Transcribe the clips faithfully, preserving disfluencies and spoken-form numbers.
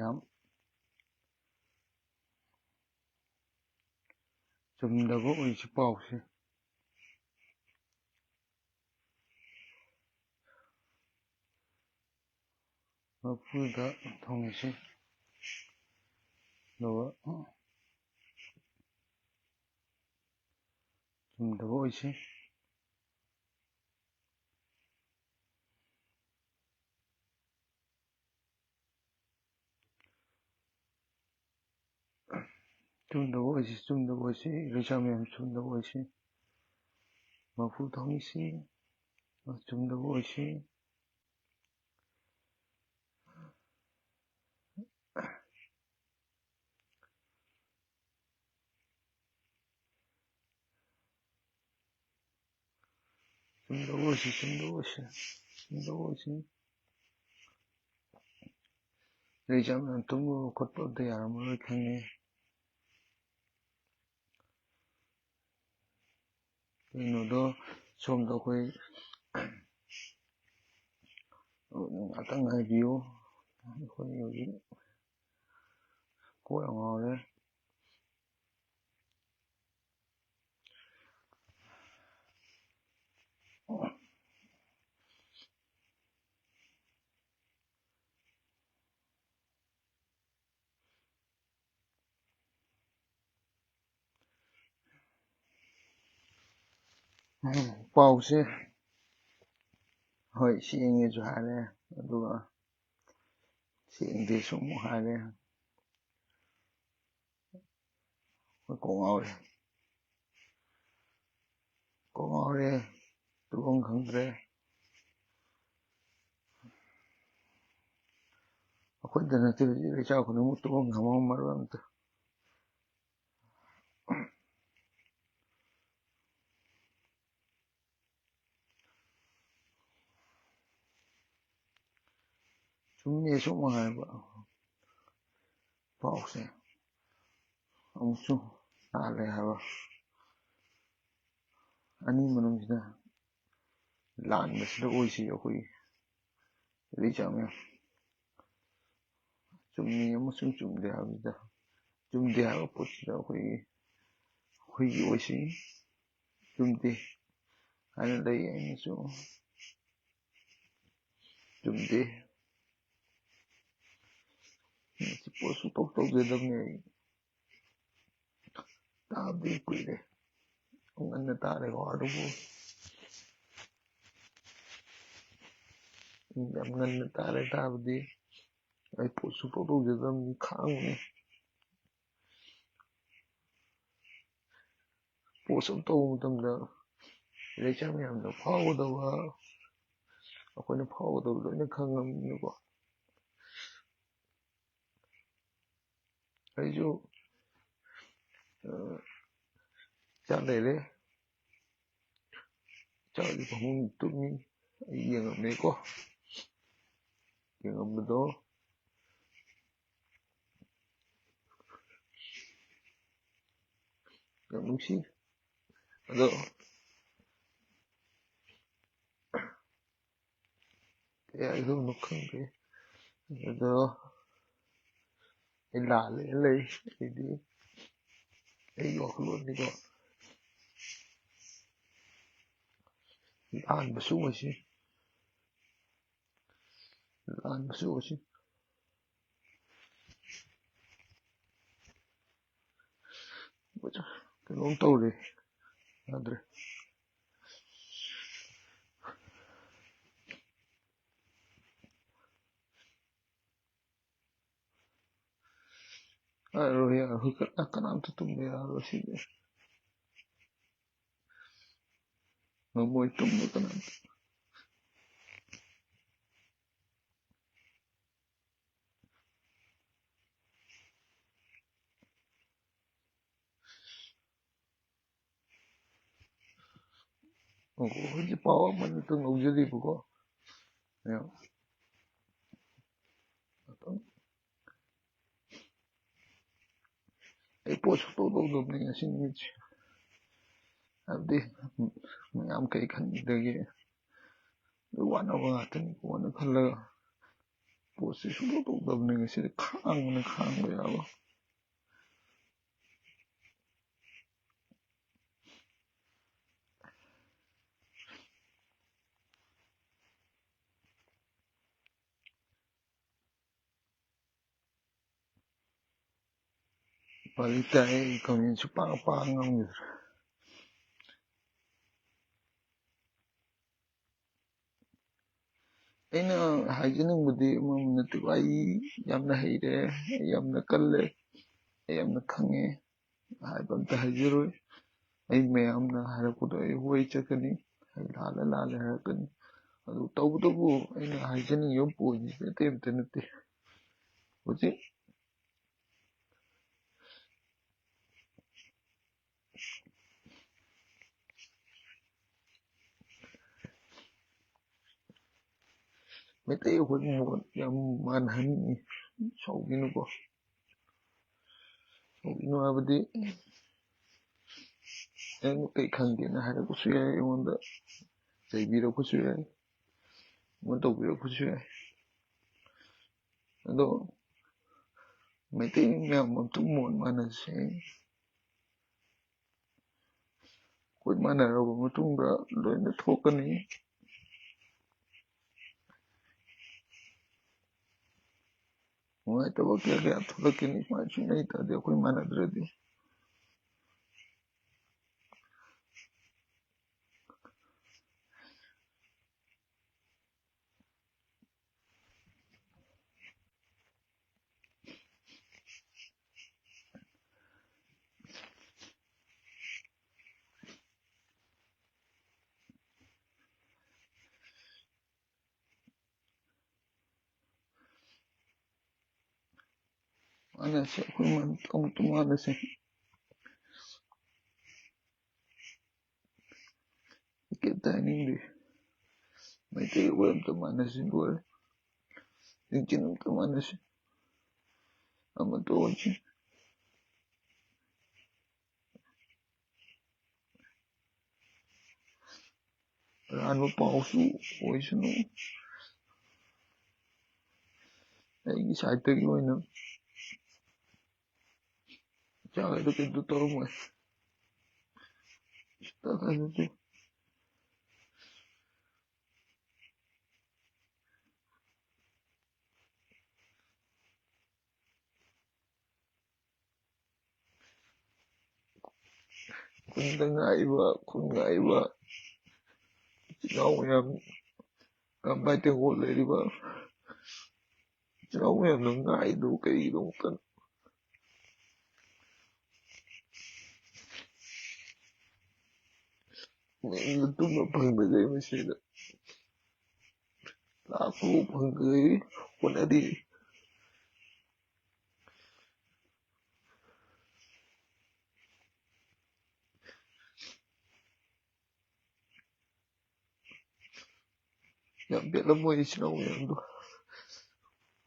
ꯌꯥꯝ ꯆꯨꯝꯗꯕ ꯑꯣꯏꯁꯤ ꯄꯥꯎꯁꯤ꯫ ꯃꯄꯨꯗ ꯊꯣꯡꯉꯤꯁꯤ꯫ ꯑꯗꯨꯒ ꯆꯨꯝꯗꯕ ꯑꯣꯏꯁꯤ꯫ ꯆꯨꯝꯗꯕ ꯑꯣꯏꯁꯤ, ꯆꯨꯝꯗꯕ ꯑꯣꯏꯁꯤ, ꯏꯔꯩꯆꯥ ꯃꯌꯥꯝ ꯆꯨꯝꯗꯕ ꯑꯣꯏꯁꯤ꯫ ꯃꯄꯨ ꯊꯣꯡꯉꯤꯁꯤ ꯆꯨꯝꯗꯕ ꯑꯣꯏꯁꯤ꯫ ꯆꯨꯝꯗꯕ ꯑꯣꯏꯁꯤ, ꯆꯨꯝꯗꯕ ꯑꯣꯏꯁꯤ, ꯆꯨꯝꯗꯕ ꯑꯣꯏꯁꯤ꯫ ꯏꯔꯩꯆꯥ ꯃꯌꯥꯝ ꯇꯨꯝꯕ ꯈꯣꯠꯄ ꯑꯝꯇ ꯌꯥꯔꯝꯃꯔꯣꯏ ꯈꯪꯉꯦ꯫ ꯀꯩꯅꯣꯗꯣ ꯁꯣꯝꯗ ꯑꯩꯈꯣꯏ ꯉꯥꯛꯇꯪ ꯉꯥꯏꯕꯤꯌꯨ꯫ ꯑꯩꯈꯣꯏ ꯍꯧꯖꯤꯛ ꯀꯣꯛ ꯌꯥꯝ ꯉꯥꯎꯔꯦ꯫ ꯎꯝ, ꯄꯥꯎꯁꯦ ꯍꯣꯏ ꯁꯦꯡꯉꯦꯁꯨ ꯍꯥꯏꯔꯦ, ꯑꯗꯨꯒ ꯁꯦꯡꯗꯦꯁꯨ ꯑꯃꯨꯛ ꯍꯥꯏꯔꯦ꯫ ꯑꯩꯈꯣꯏ ꯀꯣꯛ ꯉꯥꯎꯔꯦ, ꯀꯣꯛ ꯉꯥꯎꯔꯦ, ꯇꯨꯐꯝ ꯈꯪꯗ꯭ꯔꯦ꯫ ꯑꯩꯈꯣꯏꯗ ꯅꯠꯇꯦ ꯍꯧꯖꯤꯛ ꯏꯔꯩꯆꯥ ꯈꯨꯗꯤꯡꯃꯛ ꯇꯨꯐꯝ ꯈꯪꯐꯝ ꯃꯔꯣꯏ ꯑꯝꯇ꯫ ꯆꯨꯝꯃꯦ ꯑꯁꯨꯛ ꯍꯥꯏꯕ ꯄꯥꯎꯁꯦ ꯑꯃꯨꯛꯁꯨ ꯂꯥꯜꯂꯦ ꯍꯥꯏꯕ꯫ ꯑꯅꯤ ꯃꯅꯨꯡꯁꯤꯗ ꯂꯥꯟꯕꯁꯤꯗ ꯑꯣꯏꯁꯤ ꯑꯩꯈꯣꯏ ꯏꯔꯩꯆꯥ ꯃꯌꯥꯝ꯫ ꯆꯨꯝꯃꯤ ꯑꯃꯁꯨꯡ ꯆꯨꯝꯗꯦ ꯍꯥꯏꯕꯁꯤꯗ, ꯆꯨꯝꯗꯦ ꯍꯥꯏꯕ ꯄꯣꯠꯁꯤꯗ ꯑꯩꯈꯣꯏꯒꯤ, ꯑꯩꯈꯣꯏꯒꯤ ꯑꯣꯏꯁꯤ ꯆꯨꯝꯗꯦ ꯍꯥꯏꯅ ꯂꯩ꯫ ꯑꯩꯅꯁꯨ ꯆꯨꯝꯗꯦ꯫ ꯃꯁꯤ ꯄꯣꯠ ꯁꯨꯡꯇꯧ ꯇꯧꯖꯗꯕꯅꯤ ꯑꯩ꯫ ꯇꯥꯕꯗꯤ ꯀꯨꯏꯔꯦ꯫ ꯉꯟꯅ ꯇꯥꯔꯦꯀꯣ, ꯑꯗꯨꯕꯨ ꯌꯥꯝ ꯉꯟꯅ ꯇꯥꯔꯦ ꯇꯥꯕꯗꯤ꯫ ꯑꯩ ꯄꯣꯠ ꯁꯨꯡꯇꯧ ꯇꯧꯖꯗꯕꯅꯤ, ꯈꯥꯡꯕꯅꯤ꯫ ꯄꯣꯠꯁ ꯑꯃ ꯇꯧꯕ ꯃꯇꯝꯗ ꯂꯩꯆꯥ ꯃꯌꯥꯝꯗ ꯐꯥꯎꯒꯗꯕ, ꯑꯩꯈꯣꯏꯅ ꯐꯥꯎꯒꯗꯕ ꯂꯣꯏꯅ ꯈꯪꯉꯕꯅꯤꯅꯀꯣ꯫ ꯑꯩꯁꯨ, ꯑ, ꯆꯥꯛ ꯂꯩꯔꯦ꯫ ꯆꯥꯛꯁꯤ ꯐꯃꯨꯡ ꯇꯨꯝꯃꯤ꯫ ꯑꯩ ꯌꯦꯡꯉꯝꯃꯦꯀꯣ꯫ ꯌꯦꯡꯉꯝꯕꯗꯣ ꯌꯥꯝ ꯅꯨꯡꯁꯤ꯫ ꯑꯗꯣ ꯀꯩ ꯍꯥꯏꯗꯧꯅꯣ ꯈꯪꯗꯦ꯫ ꯑꯗꯣ ꯑꯩ ꯂꯥꯜꯂꯦ ꯂꯩ꯫ ꯑꯩꯗꯤ ꯑꯩꯒꯤ ꯋꯥꯈꯜꯂꯣꯟꯅꯤꯀꯣ꯫ ꯂꯥꯟꯕꯁꯨ ꯑꯣꯏꯁꯤ꯫ ꯂꯥꯟꯕꯁꯨ ꯑꯣꯏꯁꯤ꯫ ꯀꯩꯅꯣꯝ ꯇꯧꯔꯦ꯫ ꯌꯥꯗ꯭ꯔꯦ꯫ ꯌꯥꯔꯣꯏ, ꯌꯥꯔꯣꯏ꯫ ꯀꯅꯥ-, ꯀꯅꯥꯝꯇ ꯇꯨꯝꯕ ꯌꯥꯔꯣꯏ ꯁꯤꯗꯤ꯫ ꯉꯝꯃꯣꯏ ꯇꯨꯝꯕ ꯀꯅꯥꯝꯇ꯫ ꯑꯣ, ꯍꯧꯖꯤꯛ ꯄꯥꯎ ꯑꯃꯅꯤꯇꯪ ꯂꯧꯖꯔꯤꯕꯀꯣ꯫ ꯑꯩ ꯄꯣꯠ ꯁꯨꯡꯇꯧ ꯇꯧꯗꯕꯅꯤ ꯉꯁꯤ ꯅꯨꯃꯤꯠꯁꯦ꯫ ꯍꯥꯏꯕꯗꯤ ꯃꯌꯥꯝ ꯀꯩ ꯈꯟꯈꯤꯗꯒꯦ꯫ ꯂꯣꯏ ꯋꯥꯅꯕ ꯉꯥꯛꯇꯅꯤ, ꯀꯣꯟꯅ ꯈꯜꯂꯒ꯫ ꯄꯣꯠꯁꯦ ꯁꯨꯡꯇꯧ ꯇꯧꯗꯕꯅꯤ꯫ ꯉꯁꯤꯗꯤ ꯈꯥꯡꯕꯅ ꯈꯥꯡꯕ ꯌꯥꯕ꯫ ꯎꯄꯥꯏ ꯂꯩꯇꯦ, ꯑꯩ comment ꯁꯨꯄꯥ ꯄꯥ ꯉꯝꯈꯤꯗ꯭ꯔꯦ꯫ ꯑꯩꯅ ꯍꯥꯏꯖꯅꯤꯡꯕꯗꯤ ꯑꯃ ꯅꯠꯇꯦꯀꯣ, ꯑꯩ ꯌꯥꯝꯅ ꯍꯩꯔꯦ, ꯑꯩ ꯌꯥꯝꯅ ꯀꯜꯂꯦ, ꯑꯩ ꯌꯥꯝꯅ ꯈꯪꯉꯦ ꯍꯥꯏꯕ ꯑꯝꯇ ꯍꯥꯏꯖꯔꯣꯏ꯫ ꯑꯩ ꯃꯌꯥꯝꯅ ꯍꯥꯏꯔꯛꯄꯗꯣ ꯑꯩ ꯍꯣꯏ ꯆꯠꯀꯅꯤ, ꯑꯩ ꯂꯥꯜꯂꯦ ꯂꯥꯜꯂꯦ ꯍꯥꯏꯔꯛꯀꯅꯤ꯫ ꯑꯗꯨ ꯇꯧꯕꯇꯕꯨ ꯑꯩꯅ ꯍꯥꯏꯖꯅꯤꯡꯉꯤꯕ point ꯁꯦ ꯑꯇꯩ ꯑꯝꯇ ꯅꯠꯇꯦ꯫ ꯍꯧꯖꯤꯛ ꯃꯩꯇꯩ ꯑꯩꯈꯣꯏ ꯃꯣꯠ ꯌꯥꯝ ꯃꯥꯟꯍꯟꯅꯤꯡꯉꯤ꯫ ꯁꯥꯎꯕꯤꯅꯨꯀꯣ꯫ ꯁꯥꯎꯕꯤꯅꯨ ꯍꯥꯏꯕꯗꯤ, ꯅꯪ ꯀꯩ ꯈꯪꯒꯦꯅ ꯍꯥꯏꯔꯛꯄꯁꯨ ꯌꯥꯏ, ꯑꯩꯉꯣꯟꯗ ꯆꯩꯕꯤꯔꯛꯄꯁꯨ ꯌꯥꯏ, ꯑꯃ ꯇꯧꯕꯤꯔꯛꯄꯁꯨ ꯌꯥꯏ꯫ ꯑꯗꯣ ꯃꯩꯇꯩ ꯃꯌꯥꯝ ꯑꯝꯇ ꯃꯣꯠ ꯃꯥꯟꯅꯁꯦ꯫ ꯑꯩꯈꯣꯏ ꯃꯥꯟꯅꯔꯕ ꯃꯇꯨꯡꯗ ꯂꯣꯏꯅ ꯊꯣꯛꯀꯅꯤ꯫ ꯅꯨꯡꯉꯥꯏꯇꯕ ꯀꯌꯥ ꯀꯌꯥ ꯊꯣꯛꯂꯛꯀꯅꯤ, ꯁꯨꯃꯥꯏꯅ ꯁꯨꯝ ꯂꯩꯇꯥꯔꯗꯤ, ꯑꯩꯈꯣꯏ ꯃꯥꯟꯅꯗ꯭ꯔꯗꯤ꯫ ꯃꯥꯟꯅꯁꯦ, ꯑꯩꯈꯣꯏ ꯃꯥꯟ-, ꯑꯃꯨꯛꯇ ꯃꯥꯟꯅꯁꯦ꯫ ꯀꯩꯝꯇ ꯍꯥꯏꯅꯤꯡꯗꯦ꯫ ꯃꯩꯇꯩ ꯑꯩꯈꯣꯏ ꯑꯝꯇ ꯃꯥꯟꯅꯁꯤ, ꯂꯣꯏꯔꯦ꯫ ꯂꯤꯡꯖꯦꯜ ꯑꯝꯇ ꯃꯥꯟꯅꯁꯤ꯫ ꯑꯃꯠꯇ ꯑꯣꯏꯁꯤ꯫ ꯑꯔꯥꯟꯕ ꯄꯥꯎꯁꯨ ꯑꯣꯏꯁꯅꯨ꯫ ꯑꯩꯒꯤ ꯁꯥꯏꯠꯇꯒꯤ ꯑꯣꯏꯅ ꯏꯆꯥꯈꯩꯗꯣ ꯀꯩꯝꯇ ꯇꯧꯔꯝꯃꯣꯏ꯫ ꯁꯨꯡꯇ ꯈꯟꯅꯗꯦ꯫ ꯈꯨꯟꯗ ꯉꯥꯏꯕ, ꯈꯨꯟ ꯉꯥꯏꯕ ꯏꯆꯤꯟ ꯏꯅꯥꯎ ꯃꯌꯥꯝ, ꯀꯝꯕꯥꯏ ꯇꯦꯡꯀꯣꯠ ꯂꯩꯔꯤꯕ ꯏꯆꯤꯟ ꯏꯅꯥꯎ ꯃꯌꯥꯝꯅ ꯉꯥꯏꯗꯨ ꯀꯩꯒꯤꯅꯣ ꯑꯃꯨꯛꯇꯪ? ꯃꯌꯨꯝꯗ ꯇꯨꯝꯕ ꯐꯪꯗꯈꯩ ꯃꯁꯤꯗ ꯂꯥꯛꯄ ꯐꯪꯗꯈꯩ ꯍꯣꯠꯅꯔꯤ꯫ ꯌꯥꯝ ꯄꯦꯜꯂꯝꯃꯣꯏ ꯏꯆꯤꯟ ꯏꯅꯥꯎ ꯃꯌꯥꯝꯗꯣ,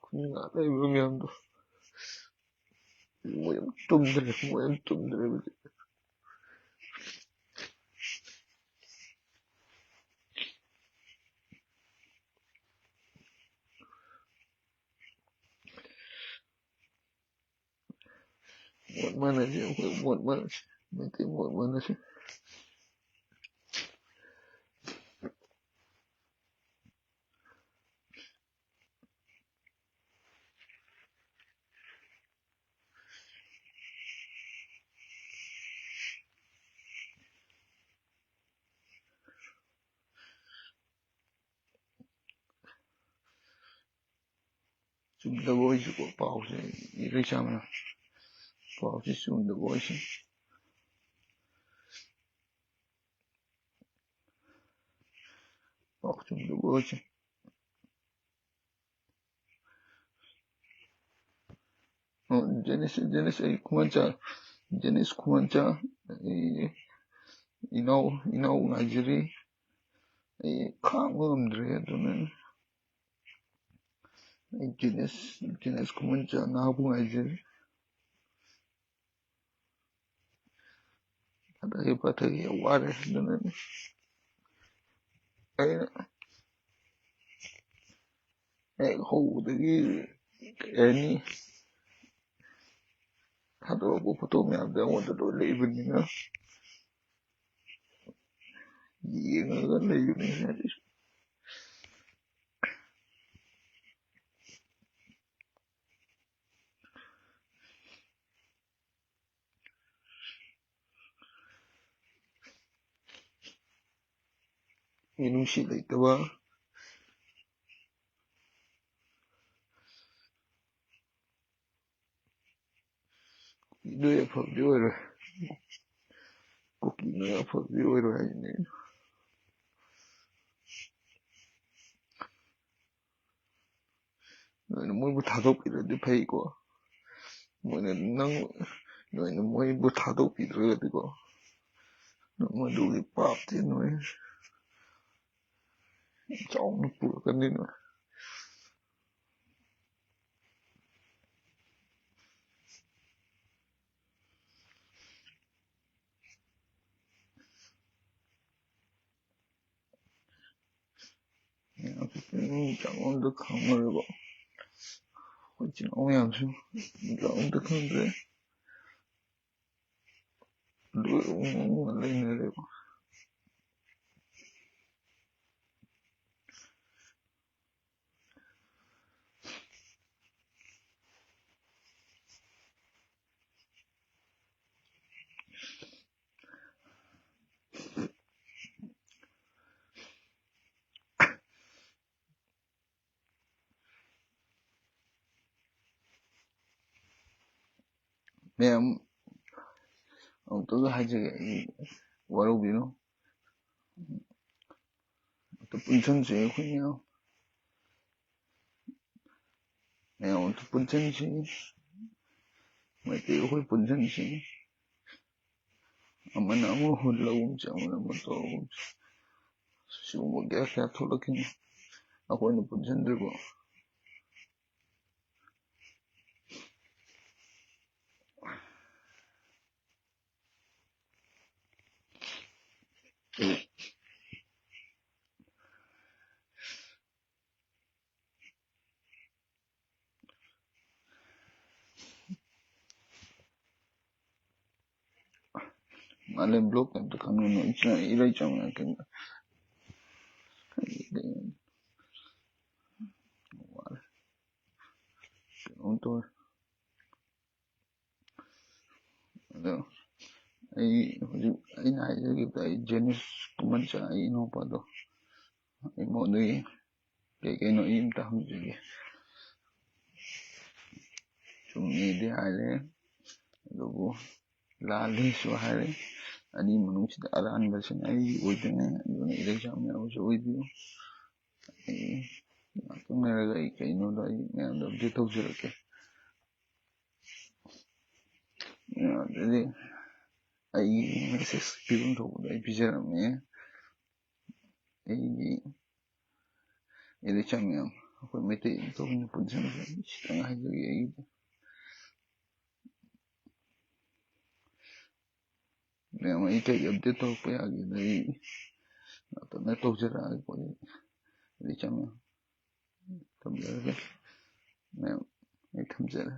ꯈꯨꯟ ꯉꯥꯛ ꯂꯩꯕ ꯃꯌꯥꯝꯗꯣ꯫ ꯃꯣꯏ ꯌꯥꯝ ꯇꯨꯝꯗ꯭ꯔꯦ, ꯃꯣꯏ ꯌꯥꯝ ꯇꯨꯝꯗ꯭ꯔꯦ ꯍꯧꯖꯤꯛ꯫ ꯃꯣꯠ ꯃꯥꯟꯅꯁꯤ, ꯑꯩꯈꯣꯏ ꯃꯣꯠ ꯃꯥꯟꯅꯁꯤ, ꯃꯩꯇꯩ ꯃꯣꯠ ꯃꯥꯟꯅꯁꯤ꯫ ꯆꯨꯝꯗꯕ ꯑꯣꯏꯁꯤꯀꯣ, ꯄꯥꯎꯁꯦ ꯏꯔꯩ ꯆꯥꯝꯃꯅ ꯄꯥꯎꯁꯦ ꯆꯨꯝꯗꯕ ꯑꯣꯏꯁꯤ, ꯄꯥꯎ ꯆꯨꯝꯗꯕ ꯑꯣꯏꯁꯤ꯫ ꯑꯣ, ꯖꯦꯅꯤꯁ, ꯖꯦꯅꯤꯁ, ꯑꯩ ꯈꯨꯃꯟꯆꯥ, ꯖꯦꯅꯤꯁ ꯈꯨꯃꯟꯆꯥ, ꯑꯩ ꯏꯅꯥꯎ, ꯏꯅꯥꯎ ꯉꯥꯏꯖꯔꯤ꯫ ꯑꯩ ꯈꯥꯡꯕ ꯉꯝꯗ꯭ꯔꯦ, ꯑꯗꯨꯅ ꯑꯩ ꯖꯦꯅꯤꯁ, ꯖꯦꯅꯤꯁ ꯈꯨꯃꯟꯆꯥ ꯅꯥꯕꯨ ꯉꯥꯏꯖꯔꯤ꯫ ꯄꯠꯊꯒꯤ, ꯄꯠꯊꯒꯤ ꯋꯥꯔꯦ, ꯑꯗꯨꯅꯅꯤ ꯑꯩꯅ ꯍꯦꯛ ꯍꯧꯕꯗꯒꯤ ꯀꯩ ꯍꯥꯏꯅꯤ, ꯊꯥꯗꯣꯔꯛꯄ ꯐꯣꯇꯣ ꯃꯌꯥꯝꯗꯣ ꯑꯩꯉꯣꯟꯗ ꯂꯣꯏ ꯂꯩꯕꯅꯤꯅ ꯌꯦꯡꯉꯒ ꯂꯩꯕꯅꯤ ꯍꯥꯏꯗꯤ꯫ ꯃꯤꯅꯨꯡꯁꯤ ꯂꯩꯇꯕ, ꯀꯨꯀꯤ ꯅꯣꯏ ꯑꯐꯕꯗꯤ ꯑꯣꯏꯔꯣꯏ꯫ ꯀꯨꯀꯤ ꯅꯣꯏ ꯑꯐꯕꯗꯤ ꯑꯣꯏꯔꯣꯏ ꯍꯥꯏꯁꯤꯅꯦ ꯑꯩꯅ꯫ ꯅꯣꯏꯅ ꯃꯣꯏꯕꯨ ꯊꯥꯗꯣꯛꯄꯤꯔꯗꯤ ꯐꯩꯀꯣ꯫ ꯃꯣꯏꯅ ꯅꯪ, ꯅꯣꯏꯅ ꯃꯣꯏꯕꯨ ꯊꯥꯗꯣꯛꯄꯤꯗ꯭ꯔꯒꯗꯤꯀꯣ, ꯃꯗꯨꯒꯤ ꯄꯥꯞꯇꯤ ꯅꯣꯏ ꯆꯥꯎꯅ ꯄꯨꯔꯛꯀꯅꯤ ꯅꯣꯏ꯫ ꯃꯌꯥꯝꯁꯨ ꯄꯨꯛꯅꯤꯡ ꯆꯪꯕ ꯑꯝꯇ ꯈꯪꯉꯔꯣꯏꯕ꯫ ꯑꯩꯈꯣꯏ ꯏꯆꯤꯟ ꯏꯅꯥꯎ ꯃꯌꯥꯝꯁꯨ ꯆꯪꯕ ꯑꯝꯇ ꯈꯪꯗ꯭ꯔꯦ꯫ ꯂꯣꯏ ꯎꯪ ꯎꯪ ꯂꯩꯅꯔꯦꯕ꯫ ꯃꯌꯥꯝ ꯑꯃꯨꯛꯇꯒ ꯍꯥꯏꯖꯒꯦ, ꯑꯩ ꯋꯥꯔꯧꯕꯤꯅꯨ꯫ ꯑꯝꯇ ꯄꯨꯟꯁꯟꯁꯦ ꯑꯩꯈꯣꯏ ꯃꯌꯥꯝ꯫ ꯃꯌꯥꯝ ꯑꯝꯇ ꯄꯨꯟꯁꯟꯁꯤ꯫ ꯃꯩꯇꯩ ꯑꯩꯈꯣꯏ ꯄꯨꯟꯁꯟꯁꯤ꯫ ꯑꯃꯅ ꯑꯃ ꯍꯨꯜꯂꯒꯨꯝꯁꯤ, ꯑꯃꯅ ꯑꯃ ꯇꯧꯔꯒꯨꯝꯁꯤ꯫ ꯁꯤꯒꯨꯝꯕ ꯀꯌꯥ ꯀꯌꯥ ꯊꯣꯛꯂꯛꯈꯤꯅꯤ ꯑꯩꯈꯣꯏꯅ ꯄꯨꯟꯁꯤꯟꯗ꯭ꯔꯤꯕ꯫ ꯑꯥꯏꯂꯦꯟ ꯕ꯭ꯂꯣꯛ ꯑꯝꯇ ꯈꯪꯉꯨꯅꯨ꯫ ꯏꯆꯤꯟ ꯏꯔꯩ ꯆꯝꯅ ꯀꯩꯅꯣ ꯀꯩꯅꯣꯝ ꯇꯧꯔꯦ꯫ ꯑꯗꯣ ꯑꯩ ꯍꯧꯖꯤꯛ ꯑꯩꯅ ꯍꯥꯏꯖꯈꯤꯕꯗ ꯑꯩ ꯖꯦꯅꯤꯁ ꯀꯨꯃꯟꯆꯥ, ꯑꯩ ꯏꯅꯥꯎꯄꯥꯗꯣ, ꯑꯩ ꯃꯉꯣꯟꯗꯒꯤ ꯀꯩ ꯀꯩꯅꯣ ꯑꯩ ꯑꯝꯇ ꯍꯪꯖꯒꯦ꯫ ꯆꯨꯝꯃꯤꯗꯤ ꯍꯥꯏꯔꯦ, ꯑꯗꯨꯕꯨ ꯂꯥꯜꯂꯤꯁꯨ ꯍꯥꯏꯔꯦ꯫ ꯑꯅꯤ ꯃꯅꯨꯡꯁꯤꯗ ꯑꯔꯥꯟꯕꯁꯤꯅ ꯑꯩ ꯑꯣꯏꯗꯣꯏꯅꯦ꯫ ꯑꯗꯨꯅ ꯏꯔꯩꯆꯥ ꯃꯌꯥꯝꯁꯨ ꯑꯣꯏꯕꯤꯌꯨ꯫ ꯑꯩ ꯉꯥꯛꯇꯪ ꯂꯩꯔꯒ ꯑꯩ ꯀꯩꯅꯣꯗꯣ ꯑꯩ ꯃꯌꯥꯝꯗꯣ ꯑꯞꯗꯦꯠ ꯇꯧꯖꯔꯛꯀꯦ꯫ ꯑꯗꯨꯗꯤ ꯑꯩꯒꯤ ꯃꯦꯁꯦꯖ ꯄꯤꯐꯝ ꯊꯣꯛꯄꯗꯣ ꯑꯩ ꯄꯤꯖꯔꯝꯃꯦ꯫ ꯑꯩꯒꯤ ꯏꯔꯩꯆꯥ ꯃꯌꯥꯝ, ꯑꯩꯈꯣꯏ ꯃꯩꯇꯩ ꯇꯧꯃꯤꯟꯅ ꯄꯨꯟꯁꯤꯟꯕꯁꯦ ꯈꯤꯇꯪ ꯍꯥꯏꯖꯒꯦ꯫ ꯑꯩꯒꯤꯗꯤ ꯃꯌꯥꯝ ꯑꯩ ꯀꯩ ꯑꯞꯗꯦꯠ ꯇꯧꯔꯛꯄ ꯌꯥꯒꯦꯗ ꯑꯩ ꯉꯥꯛꯇꯪ ꯇꯧꯖꯔꯛꯑꯒꯦꯀꯣ꯫ ꯑꯩ ꯏꯔꯩꯆꯥ ꯃꯌꯥꯝ ꯊꯝꯖꯔꯒꯦ꯫ ꯃꯌꯥꯝ ꯑꯩ ꯊꯝꯖꯔꯦ꯫